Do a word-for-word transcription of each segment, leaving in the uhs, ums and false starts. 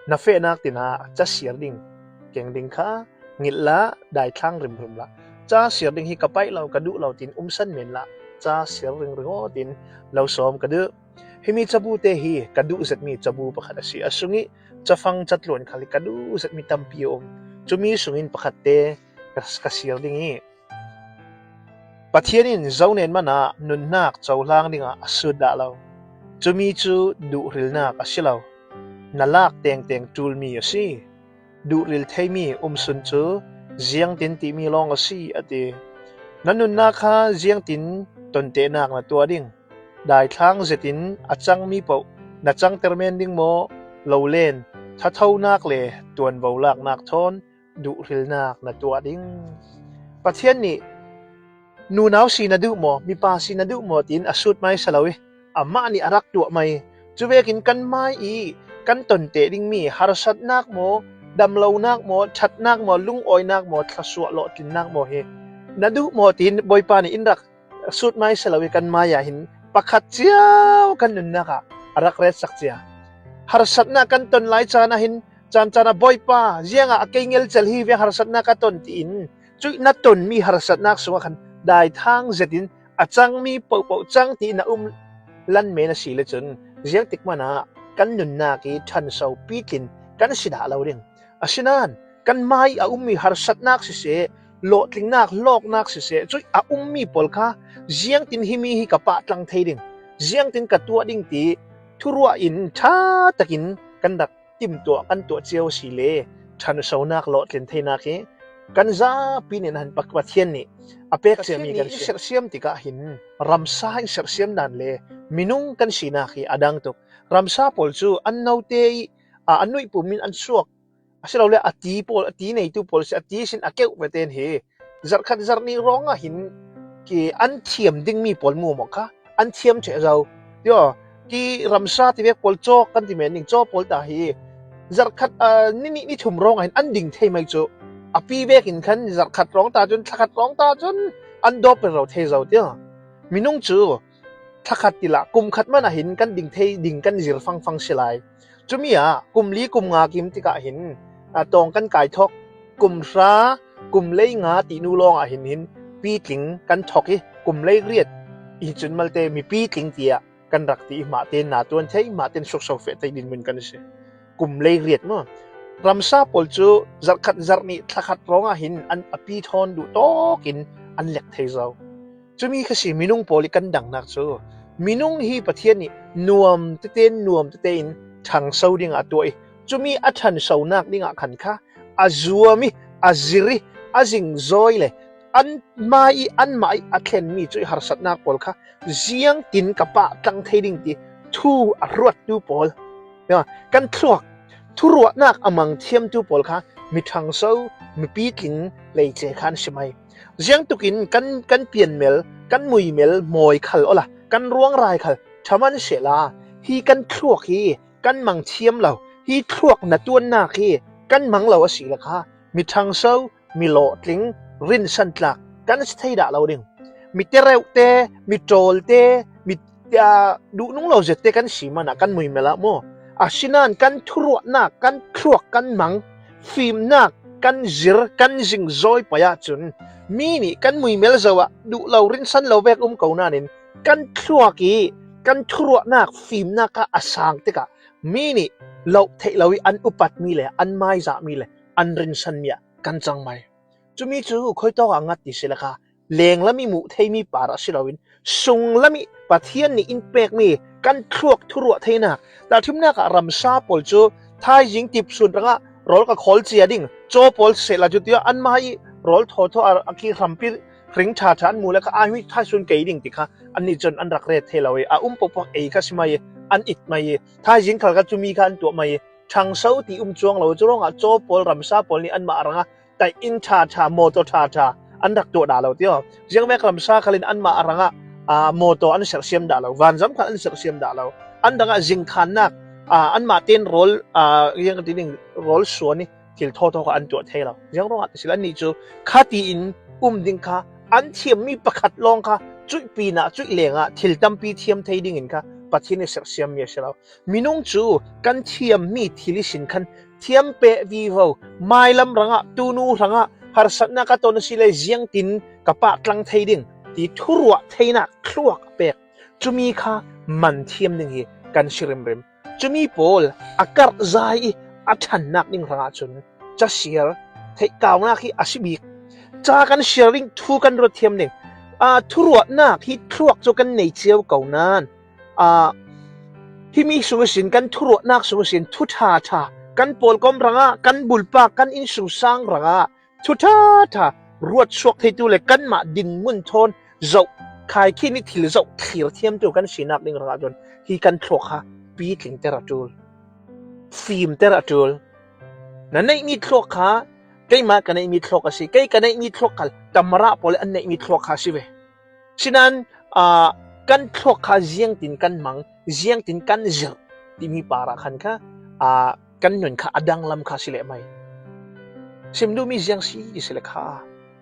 Na fehnak tin ah ca siar ding keng ding kha ngilh la, daithlang rimrim la. Ca siar ding hi ka paih lo, ka duh lo tin umsan men la, ca siar ringring aw tin lo sawm ka duh. Himi cabute hi ka duh zetmi cabu pakhat a si. A sungih cafang catluan khal hi ka duh zetmi tampi a um. Cumi sungin pakhatte ka, ka siar ding hi. Pathian in zonen man ah nunnak cohlang dingah a sut dah lo. Cumi cu duhrilnak a si lo. Na lak tengteng ṭulmi a si. Duhril theimi umsun cu ziangtin timi lawng a si, a ti. Na nunnak kha ziangtin tontehnak na tuah ding? Daithlang zetin a cangmi paoh na cangter men ding maw? Lo len, thathonak le tuanvo laknak thawn duhrilnak na tuah ding. Pathian nih nunau si na duh maw, mipa si na duh maw tiin a sut mai si lo i, amah nih a rak tuah mai. Cuvekin kan mai i kan tonteh dingmi harsatnak maw, damlonak maw, ṭhatnak maw, lungawinak maw, thlasuah lawhtlinnak maw hi na duh maw tiin Bawipa nih in rak sut mai si lo i, kan mai ah hin pakhat cio kan nunnak ah a rak retsak cia. Harsatnak kan ton lai caan ah hin, caan caan ah, Bawipa, ziangah a kei ngelcel hi veng harsatnak ka ton, tiin cuih na tonmi harsatnak sungah khan daithang zetin a cangmi pohpoh cang tiin a um lan men a si le cun, ziangtik man ah kan nunnak i ṭhanso pitlin kan si dah lo ding. Asinain kan mai a ummi harsatnak siseh, lawhtlingnak, lawknak siseh, cuih a ummi pawl kha ziangtin himi hi ka pahtlang thei ding, ziangtin ka tuah ding ti thuruah in ṭha takin kan rak timtuah, kan tuah cio a si le, ṭhansonak, lawhtlin theinak hi kan zapi nih hin Pa-, Pathian nih a pek ciami kan si. Sersiam tikah hin ramsa in sersiam dan le minung kan sinak hi a dang tuk. Ramsa pawl cu an note i, a, an nuih pum in an suak, asilole a ti pawl, a ti neitu pawl si, a ti sin a keuh ve ten hi zarhkhat zarhnih ruangah hin ki an thiam dingmi pawl mu maw kha an thiam ṭheh zo. Tio, ki ramsa tivek pawl cawk kan ti men ding, cawk pawl ta hi zarhkhat, a, ni nih ni thum ruangah hin an ding thei mai cu. A pi vekin khan zarhkhat ruang ta cun, thlakhat ruang ta cun an dawp rero thei zo, tio. Minung cu thlakhat tilah kum khat man ah hin kan ding thei ding kan zir fangfang si lai. Cumi ah kum li kum nga kim tikah hin, a, tawng kan kai thok. Kum hra, kum lei nga ti nu lawngah hin, hin pitling kan thok i, kum lei riat i cun malte mi pitling tiah kan rak ti i, mahte na tuan thei, mahte sukso feh thei dinhmun kan si. Kum lei riat maw? Ramsa pawl cu zarhkhat zarhnih thlakhat ruangah hin an a pi thawn duh tawkin an lek thei zo. Cumi kha si minung pawl i kan dangnak cu. Minung hi Pathian nih nuam tete, nuam tete in ṭhangso dingah a tuah i, cumi a ṭhansonak dingah khan kha a zuam i, a zir i, a zingzawi le an mai i, anmah i a thlenmi cuih harsatnak pawl kha ziangtin ka pahtlang thei ding ti thu a ruattu pawl, kan thluak, thuruahnak a mang thiamtu pawl kha mi ṭhangso, mi pitling leice kha an si mai. Ziangtukin kan, kan pianmel, kan muimel mawi khal awla, kan ruangrai khal ṭha man sehla, hi kan thluak hi kan mang thiam lo, hi thluak na tuannak hi kan mang lo a si le kha, mi ṭhangso, mi lawhtling, rinsantlak kan si thei dah lo ding. Mi tereuhte, mi ṭawlte, mi, aa, duhnung lo zette kan si man ah kan muimel ah maw? Asinain kan thuruahnak, kan thluak, kan mang, fimnak kan zir, kan zingzawi pei ahcun mi nih kan muimel zo ah duh lo, rinsan lo vek um ko nain kan thluak i kan thuruahnak, fimnak kha a sang tikah mi nih loh theih lo i an upatmi le an maizahmi le an rinsanmi ah kan cang mai. Cumi cu khuitawk ah a ngat ti si le kha, lenglam i muh theimi par ah si loin, sunglam i Pathian nih in pekmi kan thluak thuruah theinak, tahṭhimnak ah ramsa pawl cu thaizing tipsun rangah rawl ka khawl cia ding, caw pawl sehla cu tiah anmah i rawl thawthaw a, a ki hrampi ring ṭhaṭha an mu le kha, ai mi thaizing kei ding ti kha annih cun an rak ret thei lo i, a um pohpoh ei kha si mai i, an it mai i, thaizing khal kha cumi kha an tuah mai i, ṭhangso ti um cuang lo. Cu ruangah caw pawl, ramsa pawl nih anmah a rangah taih inn ṭhaṭha, mawtaw ṭhaṭha an rak tuah dah lo tio. Ziangvek ramsa khal in anmah a rangah, aa, mawtaw an sersiam dah lo, vanzam khal an sersiam dah lo. An rangah zingkhannak, aa, anmah tein rawl, aa, ziang ti ding, rawl suan i thil thawthaw kha an tuah thei lo. Ziang ruangah ti si le, annih cu khati in um ding kha, an thiammi pakhat lawng kha cuih pinah, cuih lengah thil tampi thiam thei dingin kha Pathian i sersiam mi a si lo. Minung cu kan thiam mi thil i sin khan thiam peh vivo, mailam rangah, tunu rangah, harsatnak a ton a si le ziangtin ka pah tlang thei ding ti thuruah theinak thluak a pek. Cumi kha man thiam ding hi kan si rimrim. Cumi pawl a karhzai i a ṭhannak ding hrangah cun ca siar theih kaunak hi a si bik. Ca kan siar ding thu kan ruat thiam ding. Aa, thuruahnak hi thluak cu kan nei cio ko nain, aa, himi sung ihsin, kan thuruahnak sung ihsin, thu ṭha ṭha, kan pawlkom hrangah, kan bulpak, kan innsungsang hrangah, thu ṭha ṭha ruat suak theitu le kanmah dinhmun thawn zoh, khaikhin i thil zoh thlir thiamtu kan sinak ding hrangah cun hi kan thluak kha pitlingter a ṭul, fimter a ṭul. Na neihmi thluak kha keimah ka neihmi thluak a si, kei ka neihmi thluak kha tamara pawl an neihmi thluak kha a si ve. Sinain, aa, kan thluak kha ziangtin kan hmang, ziangtin kan zirh timi parah khan kha, aa, kan nun kha a danglam kha a si lehmai. Sim duhmi ziang si ti si le kha,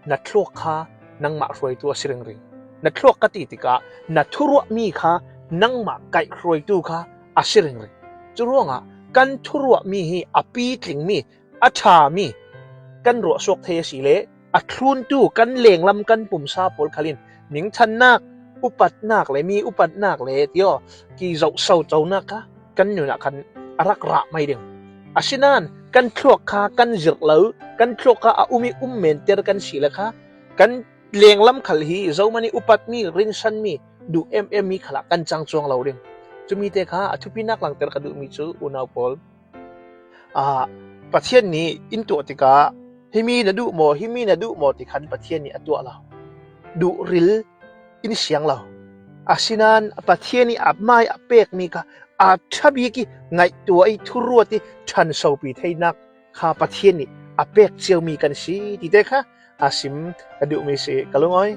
na thluak kha nangmah hruaitu a si ringring. Na thluak ka ti tikah na thuruahmi kha nangmah kaih hruaitu kha a si ringring. Curuangah kan thuruahmi hi a pitlingmi, a ṭhami, kan ruahsuak thei a si le a thluntu kan lenglam kan pumsa pawl khalin ningthannak, upatnak le mi upatnak le tio ki zoh soconak kha kan nun ah khan a rak rah mai ding. Asinain kan thluak kha kan zirh lo, kan thluak kha a um i um menter kan si le kha kan lenglam khal hi zohman i upatmi, rinsanmi, duh em em mi khalah kan cang cuang lo ding. Cumi te kha a thupinak langter ka duhmi cu unau pawl, aa, Pathian nih in tuah tikah, himi na duh maw, himi na duh maw ti khan Pathian nih a tuah lo. Duhril in siang lo. Asinain Pathian nih a hmai a pekmi kha a ṭha bik i ngaihtuah i thuruat i ṭhansopi theinak kha Pathian nih a pek ciomi kan si ti te kha a sim ka duhmi si ka lungawi.